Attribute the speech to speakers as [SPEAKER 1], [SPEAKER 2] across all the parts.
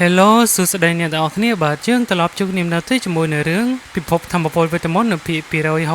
[SPEAKER 1] Hello សួស្តីអ្នកទាំងអស់គ្នាបាទយើងត្រឡប់ជួបគ្នាម្ដងទៀតជាមួយនៅរឿងពិភពធម្មពលវេទមន្តនៅភាគ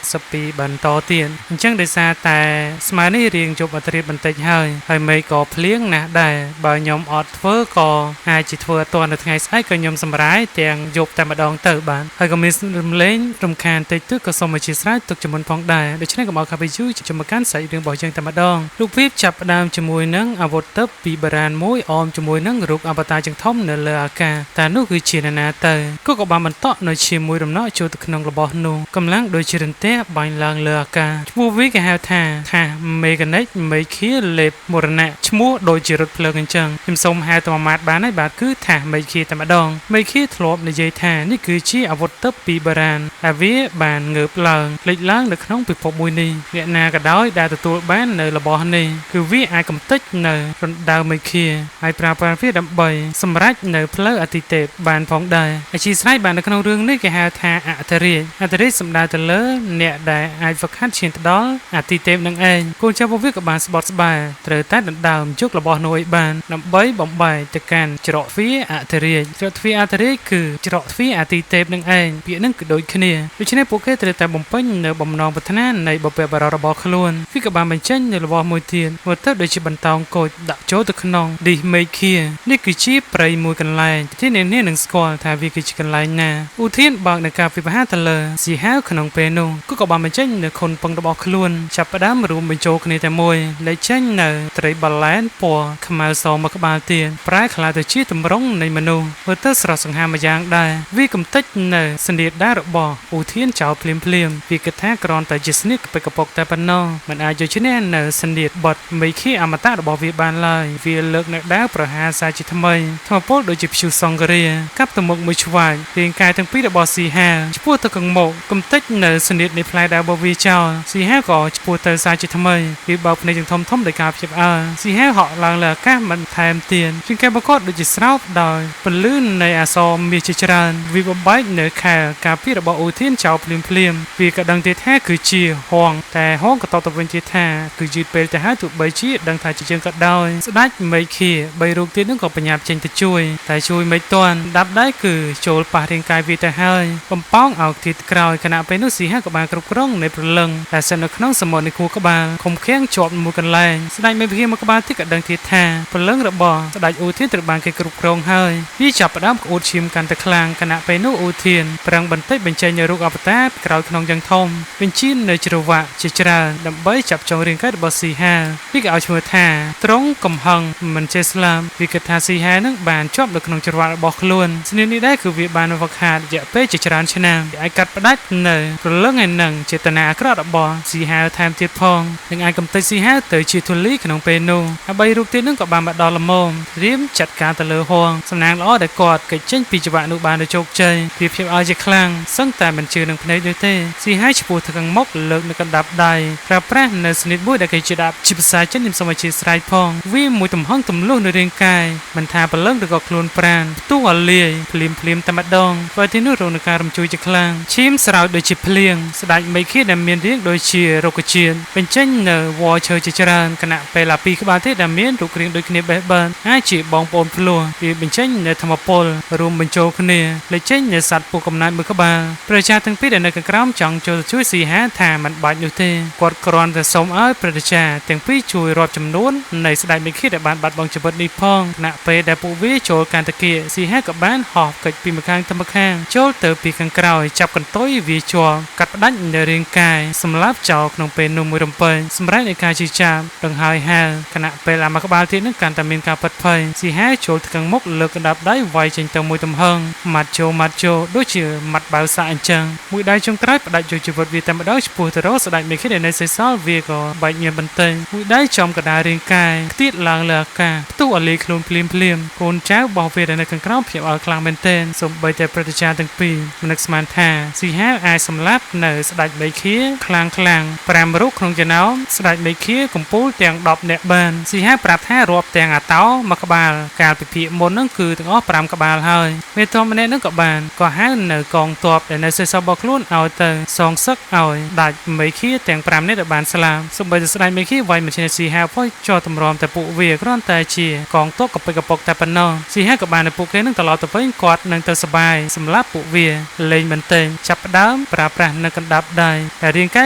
[SPEAKER 1] 262បន្តទៀតអញ្ចឹងដោយសារតែស្មើនេះរៀងជប់អត្រាបន្តិចហើយហើយមេឃក៏ភ្លៀងណាស់ដែរបើខ្ញុំអត់ធ្វើក៏អាចជាធ្វើអត់ទាន់នៅថ្ងៃស្អែកក៏ខ្ញុំសម្រាយទាំងយប់តែម្ដងទៅបាទហើយក៏មានរំលែងរំខានតិចតួចក៏សូមអធិស្ឋានទុកជាមុនផងដែរដូច្នេះកុំឲ្យខាត់ពេលយូរចូលមកកាន់សាច់រឿងរបស់យើងតែម្ដងរូបភាពចាប់ផ្ដើមជាមួយនឹងអាវុធទឹកពីបារាណមួយអមជាមួយនឹងរូបអវតារជាងធំនៅលើអាកាសតែនោះគឺជានរណាទៅក៏ក៏បានបន្តនៅជាមួយរំណក់ចូលទៅក្នុងរបស់នោះកម្លាំងដូចជារន្ទះបាញ់ឡើងលើអាកាសឈ្មោះវាគេហៅថាថាមេកានិកមេឃាលេបមរណៈឈ្មោះដូចជារថភ្លើងអញ្ចឹងខ្ញុំសូមហៅទៅមួយម៉ាត់បានហើយបាទគឺថាមេឃាតែម្ដងមេឃាធ្លាប់និយាយថានេះគឺជាអាវុធទឹកពីបារាណដែលវាបានងើបឡើងលេចឡើងនៅក្នុងពិភពមួយនេះអ្នកណាក៏ដោយដែលទទួលបាននៅរបស់នេះគឺវាអាចកំទេចនៅរណ្ដៅមេឃាហើយប្រើប្រាស់វាដើម្បីសម្រេចនៅផ្លូវអតិទេពបានផងដែរអធិស្ឋានបាននៅក្នុងរឿងនេះគេហៅថាអធិរាជអធិរាជសំដៅទៅលើអ្នកដែលអាចហ្វឹកហាត់ឈានទៅដល់អតិទេពនឹងឯងកូនចៅរបស់វាក៏បានស្បត់ស្បែត្រូវតែដណ្ដើមយករបស់នោះឲ្យបានដើម្បីបំបែកទៅកាន់ច្រកទ្វារអធិរាជច្រកទ្វារអធិរាជគឺច្រកទ្វារអតិទេពនឹងឯងពាក្យនឹងគឺដូចគ្នាដូច្នេះពួកគេត្រូវតែបំពេញនៅបំណងប្រាថ្នានៃបុព្វបុរសរបស់ខ្លួនវាក៏បានបញ្ចេញនៅរបស់មួយទៀតមើលទៅដូចជាបន្តោងកូចដាក់ចូលទៅក្នុងឌីសមេឃានេះគឺជាព្រៃមួយកន្លែងទីអ្នកនាងនឹងស្គាល់ថាវាគឺជាកន្លែងណាឧធានបើកនៅការវិភាគទៅលើស៊ីហាវក្នុងពេលនោះក៏បានបញ្ចេញនៅខុនពឹងរបស់ខ្លួនចាប់ផ្ដើមរួមបញ្ចូលគ្នាតែមួយលេចចេញនៅត្រីបាឡែនពណ៌ខ្មៅសមកក្បាលទៀតប្រែក្លាយទៅជាទម្រង់នៃមនុស្សមើលទៅស្រស់សង្ហាម្យ៉ាងដែរវាកំទេចនៅស្នៀតដែររបស់ឧធានចោលភ្លាមភ្លាមវាគិតថាគ្រាន់តែជាស្នៀតកពិកកពុកតែប៉ុណ្ណោះមិនអាចយកឈ្នះនៅស្នៀតបត់មេឃាអមតៈរបស់វាបានឡើយវាលើកនៅដាវប្រហារសាជាថ្មីធម៌ពលដូចជាព្យុះសង្ឃរាកាប់ទៅមុខមួយឆ្វាយរាងកាយទាំងពីររបស់ស៊ីហាឆ្ពោះទៅខាងមុខកំទេចនៅស្នៀតនៃផ្លែដាវរបស់វាចោលស៊ីហាក៏ឆ្ពោះទៅសាជាថ្មីវាបោកភ្នែកយ៉ាងធំធំដោយការភ្ញាក់ផ្អើលស៊ីហាហក់ឡើងលើអាកាសមិនថែមទៀតជាងគេបកតដូចជាស្រោបដោយពន្លឺនៃអសរមាសជាច្រើនវាបំបែកនៅខែលការពាររបស់ឧធានចោលភ្លាមភ្លាមវាក៏ដឹងទៀតថាគឺជាហងតែហងក៏តបទៅវិញទៀតថាគឺយឺតពេលទៅហើយទោះបីជាដឹងថាជាយើងក៏ដោយស្ដេចមេឃាបីរូបទៀតនឹងក៏បញ្ញាប់ចេញទៅជួយតែជួយមិនទាន់ដាប់ដៃគឺចូលប៉ះរាងកាយវាទៅហើយបំប៉ោងឲ្យទៀតក្រោយខណៈពេលនោះស៊ីហាក៏បានគ្រប់គ្រងនៃព្រលឹងតែសិននៅក្នុងសមុទ្រនៃខួរក្បាលខុំខៀងជាប់មួយកន្លែងស្ដេចមេឃាមួយក្បាលទៀតក៏ដឹងទៀតថាព្រលឹងរបស់ស្ដេចឧធានត្រូវបានគេគ្រប់គ្រងហើយវាចាប់ផ្ដើមក្អួតឈាមកាន់តែខ្លាំងខណៈពេលនោះឧធានប្រឹងបន្តិចបញ្ចេញនៅរូបអវតារក្រោយក្នុងយ៉ាងធំបញ្ជានៅច្រវាក់ជាច្រើនដើម្បីចាប់ចងរាងកាយរបស់ស៊ីហាវាក៏ឲ្យឈ្មោះថាត្រង់កំហឹងមិនចេះស្លាប់វាគិតថាស៊ីហានឹងបានជាប់នៅក្នុងច្រវាក់របស់ខ្លួនស្នាមនេះដែរគឺវាបានវឹកហាត់រយៈពេលជាច្រើនឆ្នាំវាអាចកាត់ផ្ដាច់នៅព្រលឹងឯនឹងចេតនាអាក្រក់របស់ស៊ីហាថែមទៀតផងនឹងអាចកំទេចស៊ីហាទៅជាធូលីក្នុងពេលនោះហើយបីរូបទៀតនឹងក៏បានមកដល់ល្មមរៀមចាត់ការទៅលើហងសំណាងល្អដែលគាត់គេចចេញពីច្បាក់នោះបានដោយជោគជ័យវាភាពឲ្យជាខ្លាំងសឹងតែមិនជឿនឹងភ្នែកនោះទេស៊ីហាឆ្ពោះទៅខាងមុខលើកនៅកណ្ដាប់ដៃប្រើប្រាស់នៅស្និតមួយដែលគេជាដាក់ជាភាសាចិនខ្ញុំសូមអធិស្ឋានផងវាមួយទំហឹងទម្លុះនៅរាងកាយមិនថាព្រលឹងឬក៏ខ្លួនប្រាណផ្ទុះឲ្យលាយភ្លាមភ្លាមតែម្ដងធ្វើទីនោះរងនឹងការរំជួយជាខ្លាំងឈាមស្រោចដូចជាភ្លៀងស្ដេចមេឃាដែលមានរាងដូចជារុក្ខជាតិបញ្ចេញនៅវល្លិឈើជាច្រើនខណៈពេលអាពីរក្បាលទៀតដែលមានរូបរាងដូចគ្នាបេះបិទអាចជាបងប្អូនភ្លោះវាបញ្ចេញនៅធម្មពលរួមបញ្ចូលគ្នាលេចចេញនៅសត្វពស់កំណើតមួយក្បាលប្រជាទាំងពីរដែលនៅខាងក្រោមចង់ចូលទៅជួយស៊ីហាថាមិនបាច់នោះទេគាត់គ្រាន់តែសូមឲ្យប្រជាទាំងពីរជួយរាប់ចំនួននៃស្ដេចមេឃាដែលបានបាត់បង់ជីវិតនេះផងខណៈពេលដែលពួកវាចូលកាន់តាគៀស៊ីហាក៏បានហោះកិច្ចពីម្ខាងទៅម្ខាងចូលទៅពីខាងក្រោយចាប់កន្ទុយវាជាប់កាត់ផ្ដាច់នៅរាងកាយសម្លាប់ចោលក្នុងពេលនោះមួយរំពេចសម្រាប់នៃការជិះចាប់ដង្ហើយហាលខណៈពេលអាមួយក្បាលទៀតនឹងកាន់តែមានការប៉ិតភ័យស៊ីហាចូលទៅខាងមុខលើកកណ្ដាប់ដៃវាយចេញទៅមួយទំហឹងម៉ាត់ចូលម៉ាត់ចូលដូចជាម៉ាត់បាវសាក់អញ្ចឹងមួយដៃចុងក្រោយផ្ដាច់យកជីវិតវាតែម្ដងឆ្ពោះទៅរកស្ដេចមេឃាដែលនៅសេសសល់វាក៏បែកញើសបន្តិចមួយដៃចំកណ្ដាលរាងកាយខ្ទាតឡើងលើអាកាសផ្ទុះឲ្យលាយខ្លួនភ្លាមភ្លាមកូនចៅរបស់វាដែលនៅខាងក្រោមភ្ញាក់ផ្អើលខ្លាំងមែនទែនសូម្បីតែព្រឹទ្ធាចារ្យទាំងពីរមិននឹកស្មានថាស៊ីហាអាចសម្លាប់នៅស្ដេចមេឃាខ្លាំងខ្លាំង5រូបក្នុងចំណោមស្ដេចមេឃាកំពូលទាំង10នាក់បានស៊ីហាប្រាប់ថារាប់ទាំងអាតោមួយក្បាលកាលពីភាគមុននឹងគឺទាំងអស់5ក្បាលហើយមេទ័ពម្នាក់នឹងក៏បានក៏ហៅនៅកងទ័ពដែលនៅសេសសល់របស់ខ្លួនឲ្យទៅសងសឹកឲ្យដាច់មេឃាទាំង5នាក់ដែលបានស្លាប់សូម្បីតែស្ដេចមេឃាវាយមិនឈ្នះស៊ីហាផងចោះតម្រាំតែពួកវាគ្រាន់តែជាកងទ័ពកពិកកពុកតែប៉ុណ្ណោះស៊ីហា ហាក៏បានឲ្យពួកគេនឹងត្រឡប់ទៅវិញគាត់នឹងទៅសបាយសម្រាប់ពួកវាលេងបន្តិចចាប់ផ្ដើមប្រើប្រាស់នៅកណ្ដាប់ដៃតែរាងកា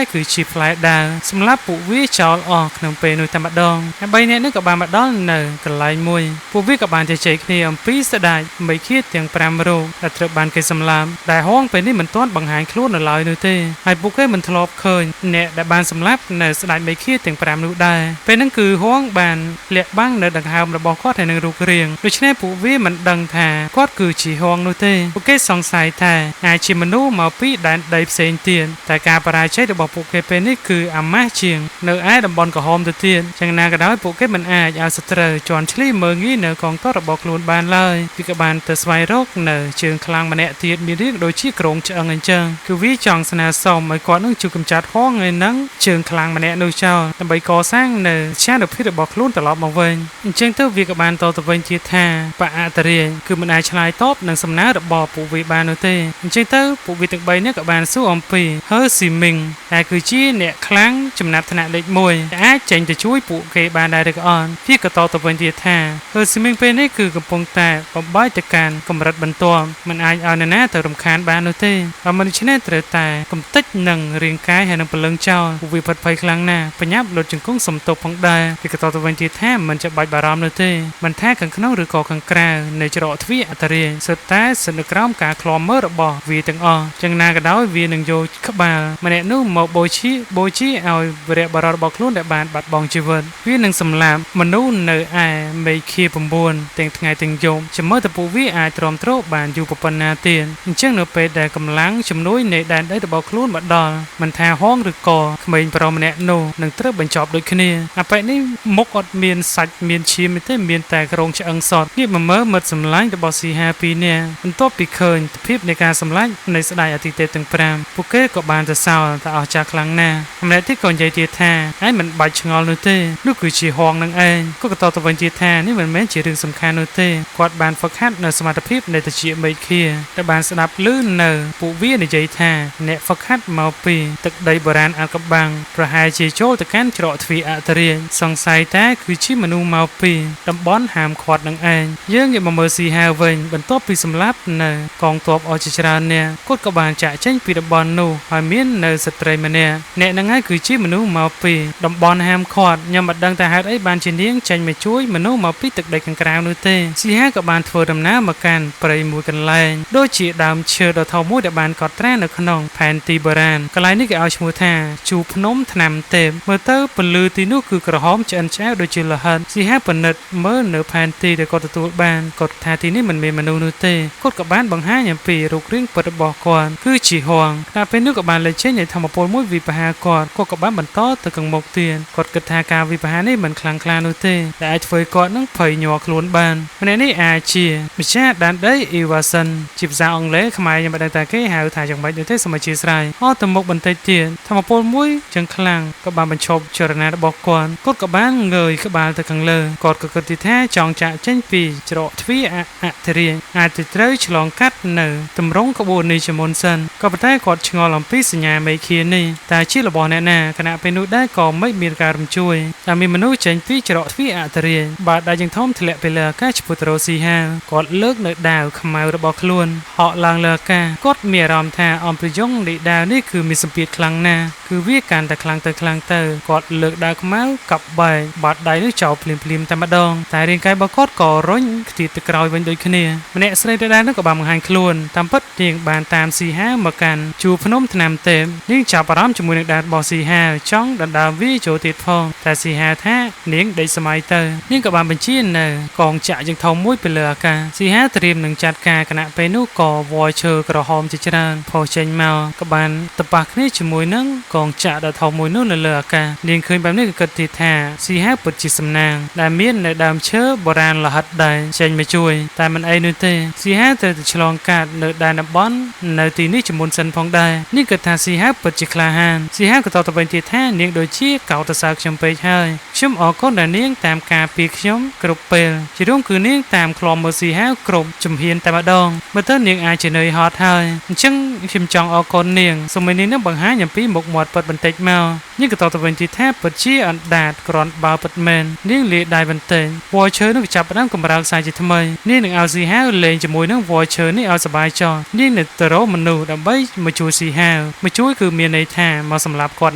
[SPEAKER 1] យគឺជាផ្លែដាវសម្រាប់ពួកវាចោលអស់ក្នុងពេលនោះតែម្ដងហើយបីនាក់នេះក៏បានមកដល់នៅកន្លែងមួយពួកវាក៏បានជជែកគ្នាអំពីស្ដេចមេឃាទាំង5រូបដែលត្រូវបានគេសម្លាប់ដែលហងពេលនេះមិនទាន់បង្ហាញខ្លួននៅឡើយនោះទេហើយពួកគេមិនធ្លាប់ឃើញអ្នកដែលបានសម្លាប់នៅស្ដេចមេឃាទាំង5នោះដែរពេលហ្នឹងគឺហងបានលាក់បាំងនៅដង្ហើមរបស់គាត់ហើយនឹងរូបរាងដូច្នេះពួកវាមិនដឹងថាគាត់គឺជាហងនោះទេពួកគេសង្ស័យថាអាចជាមនុស្សមកពីដែនដីផ្សេងទៀតតែការបរាជ័យរបស់ពួកគេពេលនេះគឺអាម៉ាស់ជាងនៅឯតំបន់ក្រហមទៅទៀតចឹងណាក៏ដោយពួកគេមិនអាចឲ្យសត្រូវជន់ឈ្លីមើងងាយនៅកងទ័ពរបស់ខ្លួនបានឡើយវាក៏បានទៅស្វែងរកនៅជើងខ្លាំងម្នាក់ទៀតមានរាងដូចជាក្រងឆ្អឹងអញ្ចឹងគឺវាចង់ស្នើសុំឲ្យគាត់នឹងជួយកម្ចាត់ហងឯនឹងជើងខ្លាំងម្នាក់នោះចោលដើម្បីកសាងនៅឆានុភាពរបស់ខ្លួនត្រឡប់មកវិញអញ្ចឹងទៅវាក៏បានតទៅវិញទៀតថាបអតរាជគឺមិនអាចឆ្លើយតបនឹងសំណើរបស់ពួកវាបាននោះទេអញ្ចឹងទៅពួកវាទាំង3នេះក៏បានសួរអំពីហឺស៊ីមីងដែលគឺជាអ្នកខ្លាំងចំណាប់ថ្នាក់លេខ1អាចចេញទៅជួយពួកគេបានដែរឬក៏អត់វាក៏តទៅវិញទៀតថាហឺស៊ីមីងពេលនេះគឺកំពុងតែបំបាយទៅកាន់កម្រិតបន្ទាប់មិនអាចឲ្យនរណាទៅរំខានបាននោះទេបើមិនដូច្នេះត្រូវតែកំទេចនឹងរាងកាយហើយនឹងព្រលឹងចោលពួកវាផិតភ័យខ្លាំងណាស់បញ្ញាប់លុតជង្គង់សំទប់ផងដែរវាក៏តទៅវិញទៀតថាមិនចាំបាច់បារម្ភនោះទេមិនថាខាងក្នុងឬក៏ខាងក្រៅនៃច្រកទ្វារអន្តរាយសុទ្ធតែស្ថិតនៅក្រោមការឃ្លាំមើលរបស់វាទាំងអស់ចឹងណាក៏ដោយវានឹងយកក្បាលម្នាក់នោះមកបូជាឲ្យវីរៈបុរសរបស់ខ្លួនដែលបានបាត់បង់ជីវិតវានឹងសម្លាប់មនុស្សនៅឯមេឃា9ទាំងថ្ងៃទាំងយប់ចាំមើលតើពួកវាអាចទ្រាំទ្របានយូរប៉ុណ្ណាទៀតអញ្ចឹងនៅពេលដែលកម្លាំងជំនួយនៃដែនដីរបស់ខ្លួនមកដល់មិនថាហងឬក៏ក្មេងប្រុសម្នាក់នោះនឹងត្រូវបញ្ចប់ដូចគ្នាអបិនេះមុខអត់មានសាច់មានឈាមទេមានតែក្រងឆ្អឹងសតងាកមកមើលមិត្តសម្លាញ់របស់ស៊ីហាពីរនាក់បន្ទាប់ពីឃើញទភាពនៃការសម្លាញ់នៃស្ដេចអតិទេពទាំង5ពួកគេក៏បានសរសើរថាអស្ចារ្យខ្លាំងណាស់ម្នាក់ទៀតក៏និយាយទៀតថាឯងមិនបាច់ឆ្ងល់នោះទេនោះគឺជាហងនឹងឯងក៏បន្តទៅវិញទៀតថានេះមិនមែនជារឿងសំខាន់នោះទេគាត់បានហ្វឹកហាត់នៅសមត្ថភាពនៃតិចមេឃាដែលបានស្ដាប់ឮនៅពួកវានិយាយថាអ្នកហ្វឹកហាត់មកពីទឹកដីបុរាណអាកបាំងប្រហែលជាចូលទៅកាន់ច្រកទ្វារអន្តរាយសង្ស័យតែគឺជាមនុស្សមកពីតំបន់ហាមឃាត់នឹងឯងយើងងាកមកមើលស៊ីហាវិញបន្ទាប់ពីសម្លាប់នៅកងទ័ពអស់ជាច្រើននាក់គាត់ក៏បានចាក់ចេញពីតំបន់នោះហើយមាននៅស្ត្រីម្នាក់អ្នកនឹងហើយគឺជាមនុស្សមកពីតំបន់ហាមឃាត់ខ្ញុំមិនដឹងថាហេតុអីបានជានាងចេញមកជួយមនុស្សមកពីទឹកដីខាងក្រៅនោះទេស៊ីហាក៏បានធ្វើដំណើរមកកាន់ព្រៃមួយកន្លែងដូចជាដើមឈើដ៏ធំមួយដែលបានកត់ត្រានៅក្នុងផែនទីបុរាណកន្លែងនេះគេឲ្យឈ្មោះថាជួរភ្នំថ្នាំទេពមើលទៅពន្លឺទីនោះគឺក្រហមឆ្អិនឆ្អៅដូចជាលហិតស៊ីហាពិនិត្យមើលនៅផែនទីដែលគាត់ទទួលបានគាត់ថាទីនេះមិនមានមនុស្សនោះទេគាត់ក៏បានបង្ហាញអំពីរូបរាងពិតរបស់គាត់គឺជាហងតែពេលនោះក៏បានលេចចេញនៃធម្មពលមួយវិបហាគាត់គាត់ក៏បានបន្តទៅខាងមុខទៀតគាត់គិតថាការវិបហានេះមិនខ្លាំងក្លានោះទេដែលអាចធ្វើគាត់នឹងភ័យញ័រខ្លួនបានម្នាក់នេះអាចជាម្ចាស់ដែនដីអ៊ីវ៉ាសិនជាភាសាអង់គ្លេសខ្មែរខ្ញុំមិនដឹងថាគេហៅថាយ៉ាងម៉េចនោះទេសូមអធិស្ឋានអត់ទៅមុខបន្តិចទៀតធម្មពលមួយចឹងខ្លាំងក៏បានបញ្ឈប់ចរណារបស់គាត់គាត់ក៏បានងើយក្បាលទៅខាងលើគាត់ក៏គិតទីថាចង់ចាក់ចេញពីច្រកទ្វារអធិរាជអាចទៅត្រូវឆ្លងកាត់នៅទម្រង់ក្បួននេះជាមុនសិនក៏ប៉ុន្តែគាត់ឆ្ងល់អំពីសញ្ញាមេឃានេះតើជារបស់អ្នកណាខណៈពេលនោះដែរក៏មិនមានការរំជួយតែមានមនុស្សចេញពីច្រកទ្វារអធិរាជបាទដៃយ៉ាងធំធ្លាក់ពីលើអាកាសឆ្ពោះទៅរកស៊ីហាគាត់លើកនៅដាវខ្មៅរបស់ខ្លួនហក់ឡើងលើអាកាសគាត់មានអារម្មណ៍ថាអំប្រយងនៃដាវនេះគឺមានសម្ពាធខ្លាំងណាស់គឺវាកាន់តែខ្លាំងទៅខ្លាំងទៅគាត់លើកដាវខ្មៅកប់បែកបាត់ដៃនោះចោលភ្លាមៗតែម្ដងតែរាងកាយរបស់គាត់ក៏រុញខ្ទាតទៅក្រោយវិញដូចគ្នាម្នាក់ស្រីដដែលនោះក៏បានបង្ហាញខ្លួនតាមពិតនាងបានតាមស៊ីហាមកកាន់ជួរភ្នំថ្នាំទេពនាងចាប់អារម្មណ៍ជាមួយនឹងដាវរបស់ស៊ីហាចង់ដណ្ដើមវាចូលទៀតផងតែស៊ីហាថានាងដេកសម័យទៅនាងក៏បានបញ្ជានៅកងចាក់យ៉ាងធំមួយពីលើអាកាសស៊ីហាត្រៀមនឹងចាត់ការគណៈពេលនោះក៏វល់ឈើក្រហមជាច្រើនផុសចេញមកក៏បានតប៉ះគ្នាជាមួយនឹងកងចាក់ដ៏ធំមួយនោះនៅលើអាកាសនាងឃើញបែបនេះក៏គិតទៀតថាស៊ីហាពិតជាសំណាងដែលមាននៅដើមឈើបុរាណលហិតដែរចេញមកជួយតែមិនអីនោះទេស៊ីហាត្រូវតែឆ្លងកាត់នៅដែនតំបន់នៅទីនេះជាមុនសិនផងដែរនាងគិតថាស៊ីហាពិតជាក្លាហានស៊ីហាក៏តទៅវិញទៀតថានាងដូចជាកោតសរសើរខ្ញុំពេកហើយខ្ញុំអរគុណដែលនាងតាមការពារខ្ញុំគ្រប់ពេលជារួមគឺនាងតាមឃ្លាំមើលស៊ីហាគ្រប់ជំហានតែម្ដងមើលទៅនាងអាចជានឿយហត់ហើយអញ្ចឹងខ្ញុំចង់អរគុណនាងសូមឲ្យនាងនឹងបង្ហាញអំពីមុខមាត់ពិតបន្តិចមក នាងក៏តបទៅវិញទីថាពិតជាអណ្ដាតគ្រាន់បើពិតមែននាងលាដៃបន្តិចវល់ឈើនោះក៏ចាប់ផ្ដើមកម្រើកសាជាថ្មីនាងនឹងឲ្យស៊ីហាវលេងជាមួយនឹងវល់ឈើនេះឲ្យសប្បាយចោះនាងនឹងទៅរកមនុស្សដើម្បីមកជួយស៊ីហាវមកជួយគឺមានន័យថាមកសម្លាប់គាត់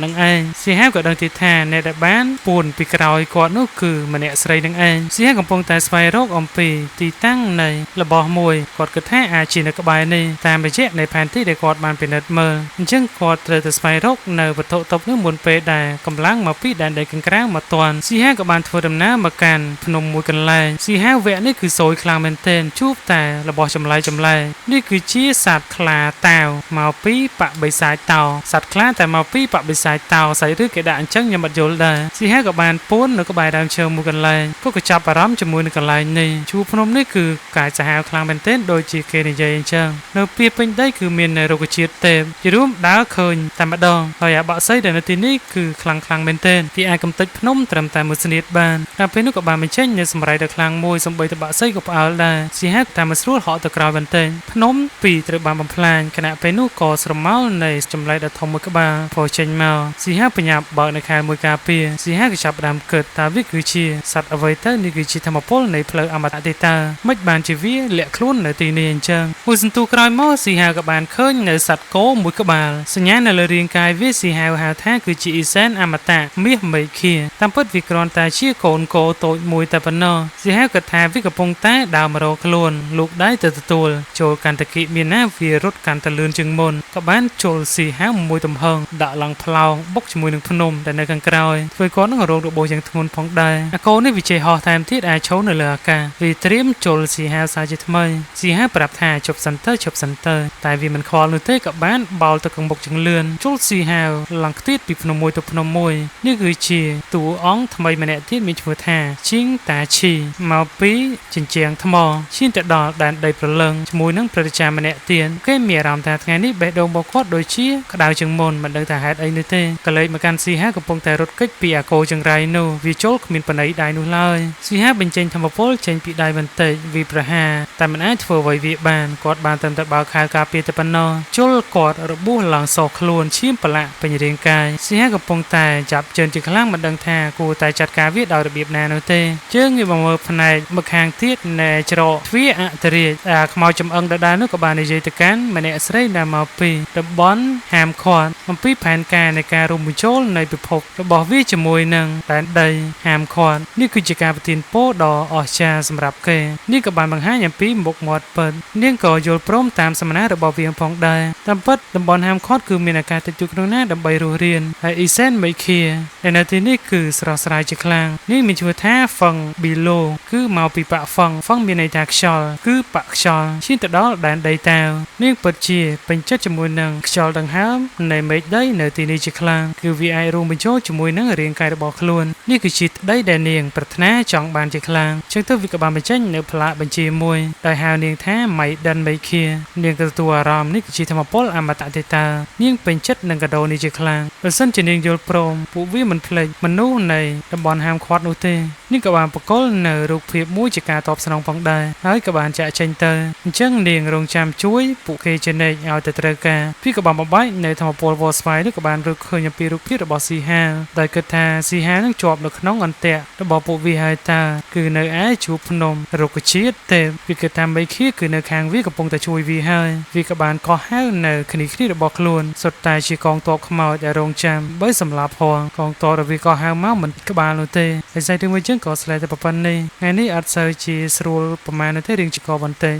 [SPEAKER 1] នឹងឯងស៊ីហាវក៏ដឹងទៀតថាអ្នកដែលបានពួនពីក្រោយគាត់នោះគឺម្នាក់ស្រីនឹងឯងស៊ីហាវកំពុងតែស្វែងរកអំពីទីតាំងនៃរបស់មួយគាត់គិតថាអាចជានៅក្បែរនេះតាមរយៈនៃផែនទីដែលគាត់បានពិនិត្យមើលអញ្ចឹងគាត់ត្រូវតែស្វែងរកនៅវត្ថុទប់នោះមុនពេលដែលកម្លាំងមកពីដែនដីខាងក្រៅមកទាន់ស៊ីហាវក៏បានធ្វើដំណើរមកកាន់ភ្នំមួយកន្លែងស៊ីហាវវគ្គនេះគឺសយខ្លាំងមែនទែនជួបតែរបស់ចម្លែកចម្លែកនេះគឺជាសត្វខ្លាតាវមកពីបបិសាចតោសត្វខ្លាតែមកពីបបិសាចតោស្អីឬគេដាក់អញ្ចឹងខ្ញុំអត់យល់ដែរស៊ីហាវក៏បានពួននៅក្បែរដើមឈើមួយកន្លែងក៏ចាប់អារម្មណ៍ជាមួយនឹងកន្លែងនេះជួរភ្នំនេះគឺកាយសាហាវខ្លាំងមែនទែនដូចជាគេនិយាយអញ្ចឹងនៅពីពេញដីគឺមានរុក្ខជាតិទេពជារួមដើរឃើញតែម្ដងហើយអាបាក់សីដែលនៅទីនេះគឺខ្លាំងខ្លាំងមែនទែនវាអាចកំទេចភ្នំត្រឹមតែមួយស្នៀតបានដល់ពេលនោះក៏បានបញ្ចេញនៅសម្រៃដ៏ខ្លាំងមួយសំបីតបាក់សីក៏ផ្អើលដែរស៊ីហាវតាមមិនស្រួលហក់ទៅក្រោយបន្តិចភ្នំពីរត្រូវបានបំផ្លាញខណៈពេលនោះក៏ស្រមោលនៃចម្លែកដ៏ធំមួយក្បាលផុសចេញមកស៊ីហាវបញ្ញាបើកនៅខែមួយការពារស៊ីហាវក៏ចាប់ផ្ដើមគិតតើវាគឺជាសត្វអ្វីទៅនេះគឺជាធម្មពលនៃផ្លូវអមតៈទេតើមិនបានជាវាលាក់ខ្លួននៅទីនេះអញ្ចឹងមួយសន្ទុះក្រោយមកស៊ីហាវក៏បានឃើញនៅសត្វគោមួយក្បាលសញ្ញានៅលើរាងកាយវាស៊ីហាវហៅថាគឺជាអ៊ីសែនអមតៈមាសមេឃាតាមពិតវាគ្រាន់តែជាកូនគោតូចមួយតែប៉ុណ្ណោះស៊ីហាវគិតថាវាកំពុងតែដើរមករកខ្លួនលូកដៃទៅទទួលចូលកាន់តគិមានណាវារត់កាន់តែលឿនជាងមុនក៏បានជុលស៊ីហាវមួយទំហឹងដាក់ឡើងផ្លោងបុកជាមួយនឹងភ្នំដែលនៅខាងក្រោយធ្វើគាត់នឹងរងរបួសយ៉ាងធ្ងន់ផងដែរអាកូននេះវាចេះហោះថែមទៀតអាចឈរនៅលើអាកាសវាត្រៀមជុលស៊ីហាវសាជាថ្មីស៊ីហាវប្រាប់ថាជប់សិនទៅជប់សិនទៅតែវាមិនខ្វល់នោះទេក៏បានបោលទៅខាងមុខជាងលឿនជុលស៊ីហាវឡើងខ្ទាតពីភ្នំមួយទៅភ្នំមួយនេះគឺជាតួអង្គថ្មីម្នាក់ទៀតមានឈ្មោះថាជីងតាឈីមកពីជញ្ជាំងថ្មឈានទៅដល់ដែនដីព្រលឹងជាមួយនឹងព្រះរាជាម្នាក់ទៀតគេមានអារម្មណ៍ថាថ្ងៃនេះបេះដូងរបស់គាត់ដូចជាក្តៅជាងមុនមិនដឹងថាហេតុអីនោះទេក៏លេចមកកាន់ស៊ីហាកំពុងតែរត់គេចពីអាកោចង្រៃនោះវាចូលគ្មានបណៃដៃនោះឡើយស៊ីហាបញ្ចេញធម្មពលចេញពីដៃបន្តិចវាប្រហារតែមិនអាចធ្វើអ្វីវាបានគាត់បានត្រឹមតែបើកខែលការពារតែប៉ុណ្ណោះជុលគាត់របួសឡើងសោះខ្លួនឈាមប្រឡាក់ពេញរាងកាយស៊ីហាកំពុងតែចាប់ជើងជាខ្លាំងមិនដឹងថាគួរតែចាត់ការវាដោយរបៀបណានោះទេជើងងាកមកមើលផ្នែកម្ខាងទៀតនៃច្រកទ្វារអធិរាជអាខ្មោចចំអឹងដដែលនោះក៏បាននិយាយទៅកាន់ម្នាក់ស្រីដែលមកពីតំបន់ហាមឃាត់អំពីផែនការនៃការរួមបញ្ចូលនៃពិភពរបស់វាជាមួយនឹងដែនដីហាមឃាត់នេះគឺជាការប្រទានពរដ៏អស្ចារ្យសម្រាប់គេនេះក៏បានបង្ហាញអំពីមុខមាត់ពិតនាងក៏យល់ព្រមតាមសំណើរបស់វាផងដែរតាមពិតតំបន់ហាមឃាត់គឺមានឱកាសតិចតួចក្នុងណាដើម្បីរស់រានហើយអ៊ីសែនមេឃាដែលនៅទីនេះគឺស្រស់ស្រាយជាខ្លាំងនេះមានឈ្មោះថាហ្វឹងប៊ីឡូគឺមកពីបាក់ហ្វឹងហ្វឹងមានន័យថាខ្យល់គឺបាក់ខ្យល់ឈានទៅដល់ដែនដីតាវនាងពិតជាពេញចិត្តជាមួយនឹងខ្យល់ដង្ហើមនៃមេឃដីនៅទីនេះជាខ្លាំងគឺវាអាចរួមបញ្ចូលជាមួយនឹងរាងកាយរបស់ខ្លួននេះគឺជាដីដែលនាងប្រាថ្នាចង់បានជាខ្លាំងចឹងទៅវាក៏បានបញ្ចេញនៅផ្លាកបញ្ជាមួយដោយហៅនាងថាម៉ៃដិនមេឃានាងក៏ទទួលអារម្មណ៍នេះគឺជាធម្មពលអមតៈទេតានាងពេញចិត្តនឹងកាដូនេះជាខ្លាំងបើសិនជានាងយល់ព្រមពួកវាមិនភ្លេចមនុស្សនៃតំបន់ហាមឃាត់នោះទេនាងក៏បានបកគលនៅរូបភាពមួយជាការតបស្នងផងដែរហើយក៏បានចាក់ចេញទៅអញ្ចឹងនាងរងចាំជួយពួកគេជានិច្ចឲ្យតែត្រូវការពីក៏បានបំបែកនៅធម្មពលវល់ស្វ័យនោះក៏បានរកឃើញអំពីរូបភាពរបស់ស៊ីហាដោយគិតថាស៊ីហានឹងជាប់នៅក្នុងអន្ទាក់របស់ពួកវាហើយតើគឺនៅឯជួរភ្នំរុក្ខជាតិទេវាគិតថាមេឃាគឺនៅខាងវាកំពុងតែជួយវាហើយវាក៏បានកោះហៅនៅគ្នាគ្នារបស់ខ្លួនសុទ្ធតែជាកងទ័ពខ្មោចដែលរងចាំបីសម្លាប់ផងកងទ័ពរបស់វាក៏ហៅមកមិនក្បាលនោះទេហើយស្អីទៅមួយជាងក៏ស្លែតែប៉ុណ្ណេះថ្ងៃនេះអត់សូវជាស្រួលប្រហែលនោះទេរឿងចកបន្តិច។